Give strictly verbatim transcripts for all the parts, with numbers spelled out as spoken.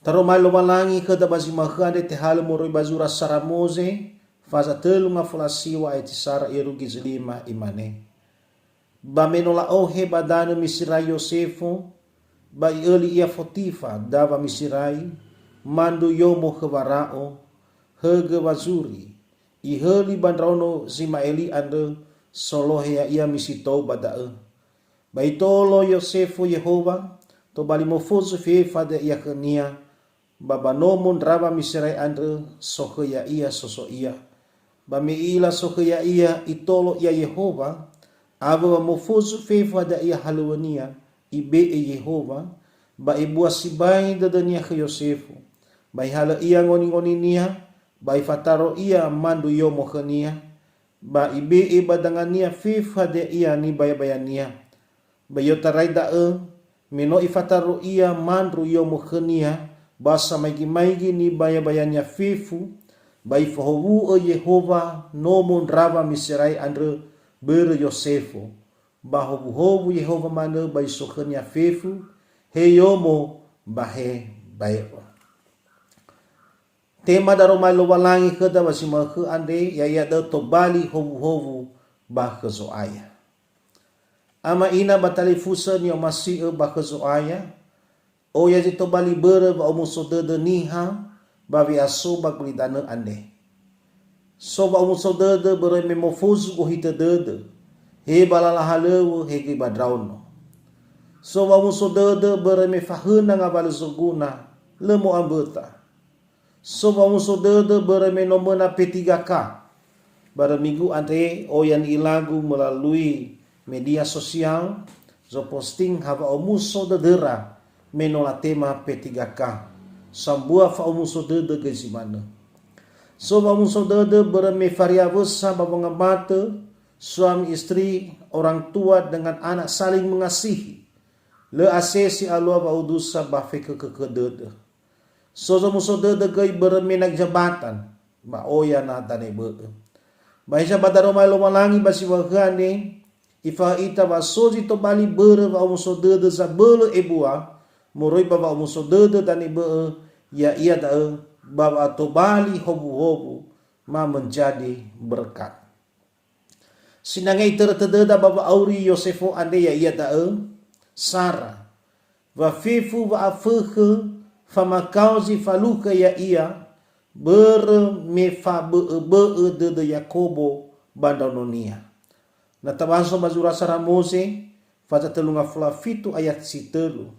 Taroma Lowalangi khöda ba zi ma'ökhö andre tehalö moroi ba zura sara Moze, faza tölu ngafula siwa ayati sara irugi zi lima, imane, "Ba me no la'ohe ba danö Miserai Yosefo, ba i'öli ia Fotifa, dawa Miserai, mandru yomo khö Wara'o, högö wazuri, ihöli ba ndraono Zima'eli andrö, solohe ya'ia misitou ba da'ö." Ba itolo Yosefo Yehowa, tobali mofozu fefu hadia ia khönia, ba ba nomo ndrawa Miserai andrö sokhö ya'ia soso ia. Ba me i'ila sokhö ya'ia, itolo ia Yehowa, awö wa mofozu fefu hadia ia halöŵönia, ibe'e Yehowa, ba ebua sibai dödönia khö Yosefo. Ba ihalö ia ngoni-ngoninia, ba ifataro ia mandru yomo khönia, ba ibe'e ba dangania fefu hadia ia nibayambayania. Ba i'otarai da'ö, me no ifataro ia mandru yomo khönia, ba samaigi-maigi nibayambayania fefu, ba ifahowu'ö Yehowa nomo ndrawa Miserai andrö börö Yosefo, ba howuhowu Yehowa manö ba isokhönia fefu, he yomo ba he bae'o. Tema daroma Lowalangi khöda ba zi ma'ökhö andre, ya'ia da'ö tobali howuhowu ba khö Zo'aya. Ama ina ba talifusö ni'omasi'ö ba khö Zo'aya, oya zi tobali börö wa'omuso dödö niha ba we'aso ba gulidanö andre. So wa'omuso dödö börö me mofozu gohitö dödö, he ba lala halöŵö, he göi ba ndraono. So wa'omuso dödö börö me fahöna ngawalö zoguna, lö mo'amböta. So wa'omuso dödö börö me no möna P tiga K. Barö minggu andre oya ni'ilagu melalui media sosial, zoposting ha wa'omuso dödöra me no latema P tiga K. Sambua fa'omuso dödö göi zi manö. So wa'omuso dödö börö me fariawösa ba wangambatö, suami istri, orang tua dengan anak saling mengasihi. Lö asese alua wa'udusa ba fekökökö dödö. So zomuso dödö göi börö me na jabatan, ba oya na danebö'ö. Ba hiza ba daroma Lowalangi ba zi ma'ökhö andre, ifahö ita wa so zi tobali börö wa'omuso dödö zabölö ebua, moroi ba wa'omuso dödö danebö'ö, ya'ia da'ö ba wa'atobali howuhowu, ma menjadi berkat. Sinangei törö tödöda ba wa'auri Yosefo andre, ya'ia da'ö Sara. Wa fefu wa'afökhö famakao zi falukha ya'ia, börö me fabö'öbö'ö dödö Yakobo ba ndraononia. Na tabaso ba zura sara Moze, faza tölu ngafula fitu ayat si tölu.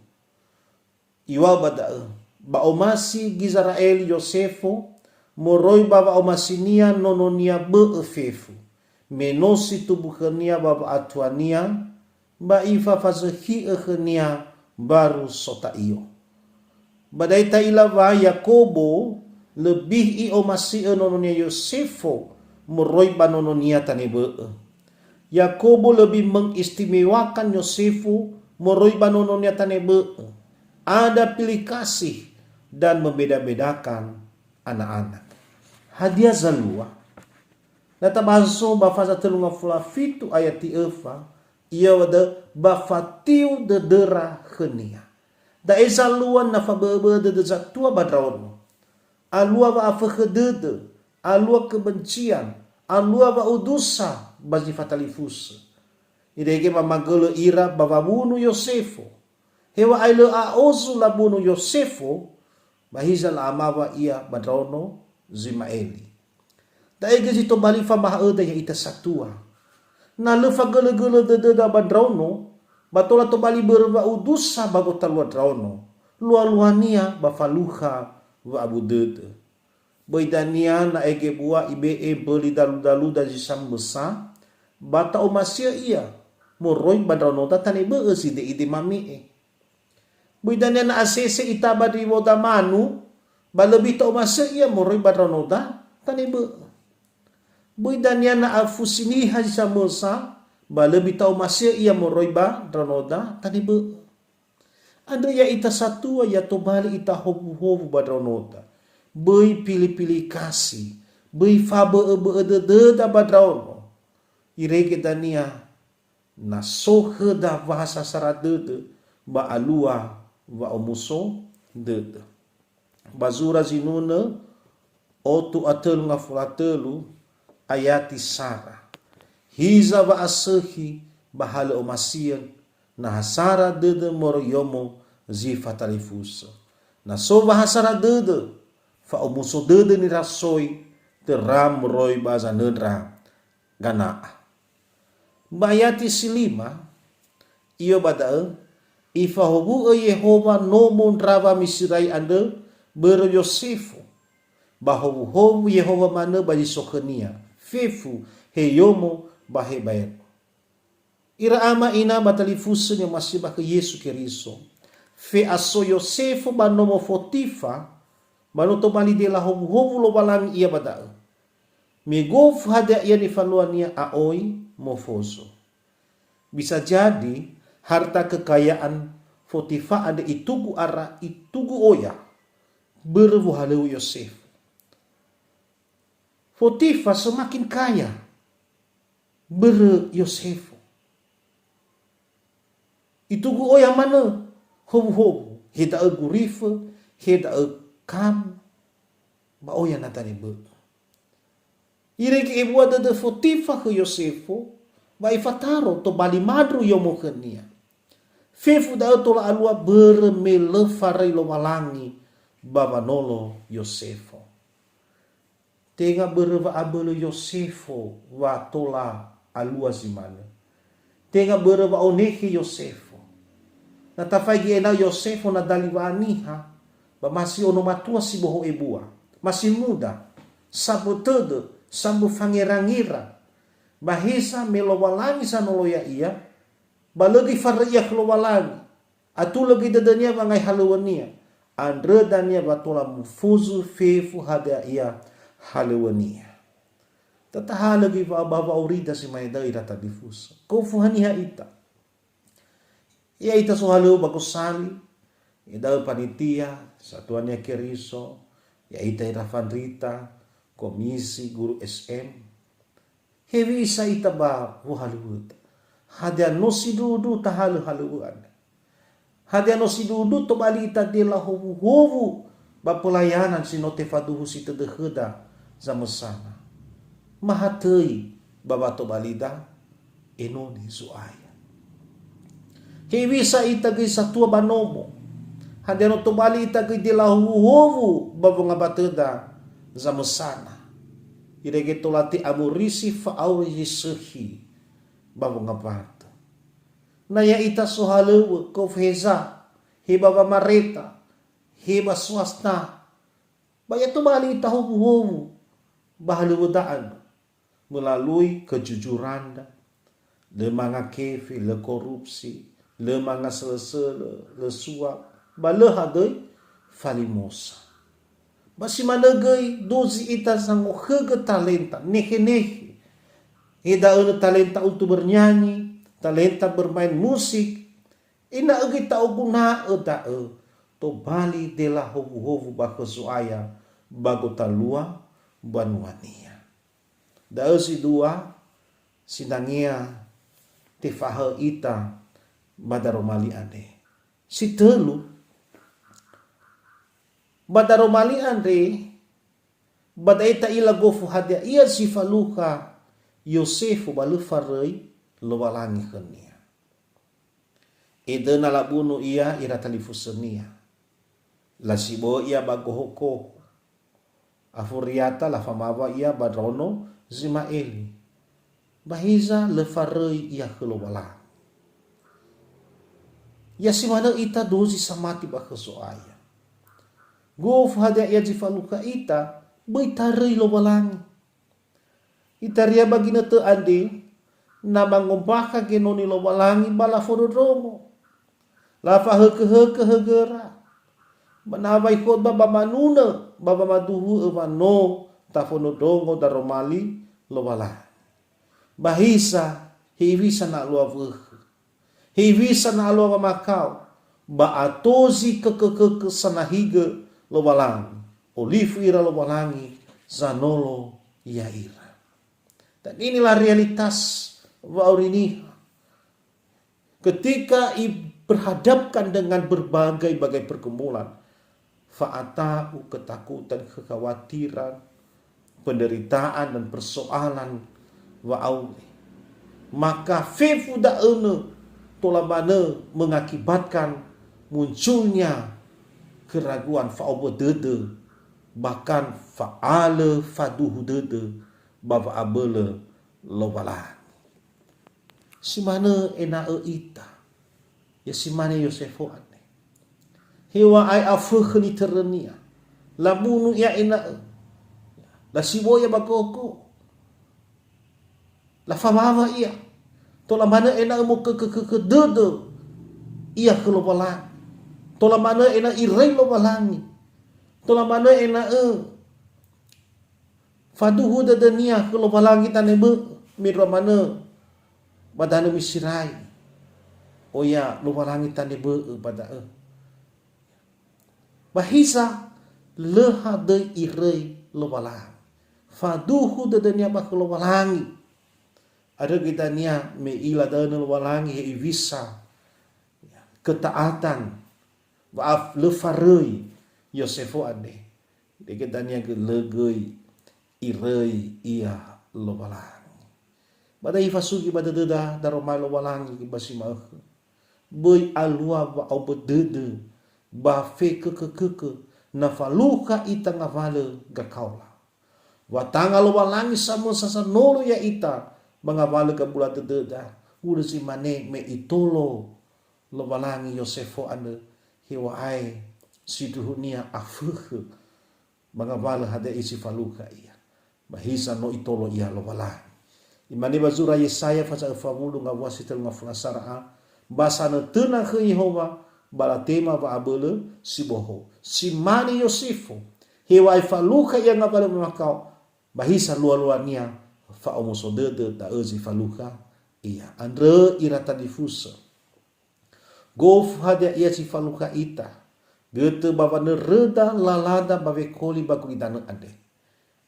Iŵa'ö ba da'ö, ba omasi Gizera'eli Yosefo moroi ba wa'omasinia nononia bö'ö fefu, me no si tumbu khönia ba wa'atuania, ba ifafazökhi'ö khönia mbaru sota'io. Ba da'e ta'ila wa Yakobo lebih i'omasi'ö nononia Yosefo moroi ba nononia tanebö'ö. Yakobo lebih mengistimewakan Yosefo moroi ba nononia tanebö'ö. Ada pilih kasih dan membeda-bedakan anak-anak. Hadia zalua? Na tabaso ba faza tölu ngafula fitu ayat si öfa, ia wa da'ö ba fatiu dödöra khönia. Da'e zalua na fabö'öbö'ö dödö zatua ba ndraono. Alua wa'afökhö dödö, alua kebencian, alua wa'udusa ba zi fatalifusö. Irege wamagölö ira ba wawunu Yosefo. Heŵa'ae lö a'ozu labunu Yosefo, ba hiza la'amawa ia ba ndraono Zima'eli. Da'e göi zi tobali famahaöda ya'ita satua. Na lö fagölögölö dödöda ba ndraono, ba tola tobali börö wa'udusa ba gotalua ndraono, lualuania ba falukha wa'abu dödö. Böi dania na ege bua ibe'e mböli daludaluda zi samösa, ba ta'omasi'ö ia moroi ba ndraonoda tanebö'ö side'ide mame'e. Böi dania na asese itaba ndiwoda manu, ba löbi ta'omasi'ö ia moroi ba ndraonoda tanebö'ö. Böi dania na afusi niha zi samösa, ba löbi ta'omasi'ö ia moroi ba ndraonoda tanebö'ö. Andrö ya'ita satua ya tobali ita howuhowu ba ndraonoda. Böi pilih-pilih kasih, böi fabö'öbö'ö dödöda ba ndraono. Irege dania na so khöda wahasasara dödö ba alua wa'omuso dödö. ba zura zinunö otu a tölu ngafulu a tölu, ayati sara. Hiza wa'asökhi ba halö omasi'ö, na ha sara dödö moroi yomo zi fatalifusö. Na so wa ha sara dödö, fa'omuso dödö nirasoi, töra moroi ba zanöndra gana'a. Ba ayati si lima, iyo ba da'ö, ifahowu'ö Yehowa nomo ndra Wamiserai andrö börö Yosefo. Ba howuhowu Yehowa manö ba zi so khönia, fefu, he yomo, ba he baero. Ira ama ina ba talifusö ni'omasi'ö ba khö Yesu Keriso, fe'aso Yosefo ba nomo Fotifa, ba no tobali dela howuhowu Lowalangi ia ba da'ö. Me gofu hadia ia nifaluania a'oi mofozo. Bisa jadi, harta kekayaan Fotifa andre itugu ara, itugu oya, börö wohalöŵö Yosefo. Fotifa semakin kaya börö Yosefo. Itugu oya manö howuhowu, he da'ö gurifö, he da'ö kabu, ba oya na tanebö'ö. Irege ebua dödö Fotifa khö Yosefo, ba ifataro tobali mandru yomo khönia. Fefu da'ö tola alua börö me lö faröi Lowalangi ba wanolo Yosefo. Tenga börö wa'abölö Yosefo wa tola alua zi manö. Tenga börö wa'onekhe Yosefo. Na tafaigi ena'ö Yosefo na dali wa'aniha, ba ma si ono matua si boho ebua, ma si muda, sambö tödö, sambö fangera-ngera. Ba heza me Lowalangi zanolo ya'ia, ba lö göi faröi ia khö Lowalangi, atulö göi dödönia wangai halöŵönia, andrö dania wa tola mufuzu fefu hadia ia halöŵönia. Tatahalö göi wa-, ba wa'aurida si ma'e da'ö ira talifusö. Gofu haniha ita? Ya'ita sohalöŵö ba gosali, ya'ia da'ö panitia, Satuania Keriso, ya'ita ira fandrita, komisi, guru S M. Hewisa ita ba wohalöŵöda? Hadia no sindruhundruhu tahalö halöŵö andre? Hadia no sindruhundruhu tobali ita dela howuhowu ba pelayanan si no tefaduhusi tödö khöda zamösana? Mahatöi ba watobalida enoni Zo'aya. Hewisa ita göi satua ba nomo? Hadia no tobali ita göi dela howuhowu ba wongambatöda zamösana? Irege tola te'amorisi fa'auri zi sökhi ba wongambatö. Na ya'ita sohalöŵö, gofu heza, he ba wamareta, he ba swasta, ba ya tobali ita howuhowu ba halöŵöda andrö. Melalui kejujuranda, lö manga kefe, lö korupsi, lö manga sölö-sölö, lö suap, ba lö hadöi falimosa. Ba si manö göi dozi ita zangokhögö talenta, nehe-nehe. He da'ö talenta untuk bernyanyi, talenta bermain musik, ena'ö göi ta'oguna'ö da'ö tobali dela howuhowu ba khö Zo'aya ba gotalua mbanuania. Da'ö si dua, sinangea tefahaö ita ba daroma li andre. Si tölu, ba daroma li andre, ba da'e ta'ila gofu hadia ia zi falukha Yosefo ba lö faröi Lowalangi khönia. Edöna labunu ia ira talifusönia. Lasibo'ö ia ba goho-goho. Afuriata lafamawa ia ba ndraono Zima'eli. Ba hiza lö faröi ia khö Lowalangi. Ya si manö ita dozi samati ba khö Zo'aya. Gofu hadia ia zi falukha ita, böi taröi Lowalangi. Itaria ba ginötö andre, na mangombakha genoni Lowalangi ba lafondrondrongo. Lafahökö-hökö högöra. Ba na awai khotba ba manunö, ba wamaduhu'ö wa no tafondrondrongo daroma li Lowalangi. Ba hiza, hewisa na alua wökhö. Hewisa na alua wamakao, ba atozi kökökökö sanahigö Lowalangi, olifu ira Lowalangi zanolo ya'ira. Dan inilah realitas wa'auri niha. Ketika i-, berhadapkan dengan berbagai-bagai pergumulan, fa'ata'u, ketakutan, kekhawatiran, penderitaan, dan persoalan wa'auri. Maka fefu da'ö nö tola manö mengakibatkan munculnya keraguan, fa'obo dödö, bahkan fa'alö faduhu dödö ba wa'abölö Lowalangi. Si manö ena'ö ita, ya si mane Yosefo andre. Heŵa'ae afökhö nitörönia. Labunu ia ena'ö. Lasiwoi ia ba gogo. Lafawawa ia. Tola manö ena'ö mokökökökö dödö ia khö Lowalangi. Tola manö ena'ö iröi Lowalangi. Tola manö ena'ö faduhu dödönia khö Lowalangi tanö bö'ö, mendrua manö ba danö Miserai. Oya Lowalangi tanö bö'ö ba da'ö. Ba hiza lö hadöi iröi Lowalangi. Faduhu dödönia ba khö Lowalangi. Andrö göi dania me i'ila da'ö nö Lowalangi he iwisa keta'atan, wa af-, lö faröi Yosefo andre. Dege dania gö-, lö göi iröi ia Lowalangi. Ba da'e ifasugi ba dödöda daroma Lowalangi ba si ma'ökhö. Böi alua wa'obo dödö ba fekökökökö na falukha ita ngawalö gakaola. Wa tanga Lowalangi samösa sanolo ya'ita ba ngawalö gabula dödöda, hulö zi mane me itolo Lowalangi Yosefo andrö, heŵa'ae sindruhunia afökhö ba ngawalö hadia si falukha ia. Ba hiza no itolo ia Lowalangi. Imane ba zura Yesaya fasa'ö fawulu ngawua si tölu ngafulu a sara'a, ba sanötöna khö Yehowa, ba latema wa'abölö si bohou. Si mane Yosefo, heŵa'ae falukha ia ngawalö wamakao, ba hiza lualuania fa'omuso dödö da'ö zi falukha ia. Andrö ira talifusö. Gofu hadia ia si falukha ita, götö ba wanöröda lalada ba wekoli ba gulidanö andre,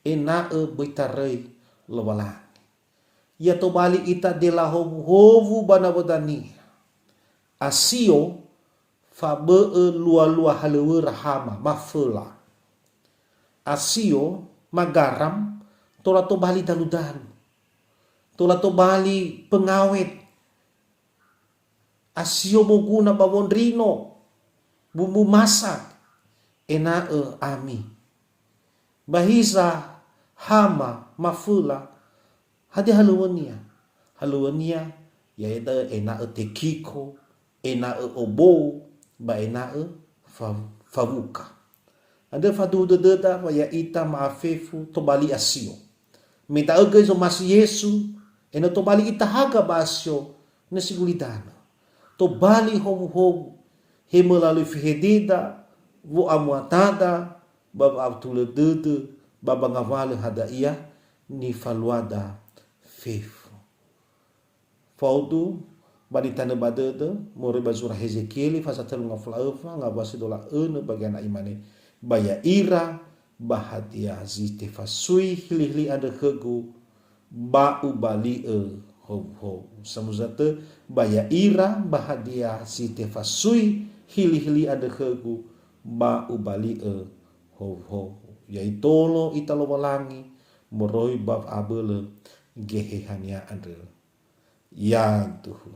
ena'ö böi taröi Lowalangi. Ya tobali ita dela howuhowu ba nawö dania. Asio, fabö'ö lualua halöŵöra Hama, maföla. Asio, magaram, tola tobali daludalu. Tola tobali pengawet. Asio moguna ba wondrino, bumbu masak, ena'ö ami. Ba hiza Hama maföla, hadia halöŵönia? Halöŵönia, ya'ia da'ö ena'ö tekiko, ena'ö obou, ba ena'ö fa-, fawuka. Andrö faduhu dödöda wa ya'ita ma'afefu tobali asio. Me da'ö göi zomasi Yesu, ena'ö tobali ita haga ba asio, na si gulidanö. Tobali howuhowu, he mölalui fehededa, wo'amuatada, ba wa'atulö dödö, ba ba ngawalö hadia ia nifaluada fefu. Faudu ba nitanö ba dödö, moroi ba zura Hezekieli, fasa'ö tölu ngafulu a öfa, ngawua si dola önö bagian a imane, ba ya'ira, ba hadia zi tefasui hilihili andrö khögu, ba ubali'ö howuhowu. Samuza tö, ba ya'ira, ba hadia zi tefasui hilihili andrö khögu, ba ubali'ö howuhowu. Ya itolo ita Lowalangi, moroi ba wa'abölö Geheha-Nia andrö. Yaduhu.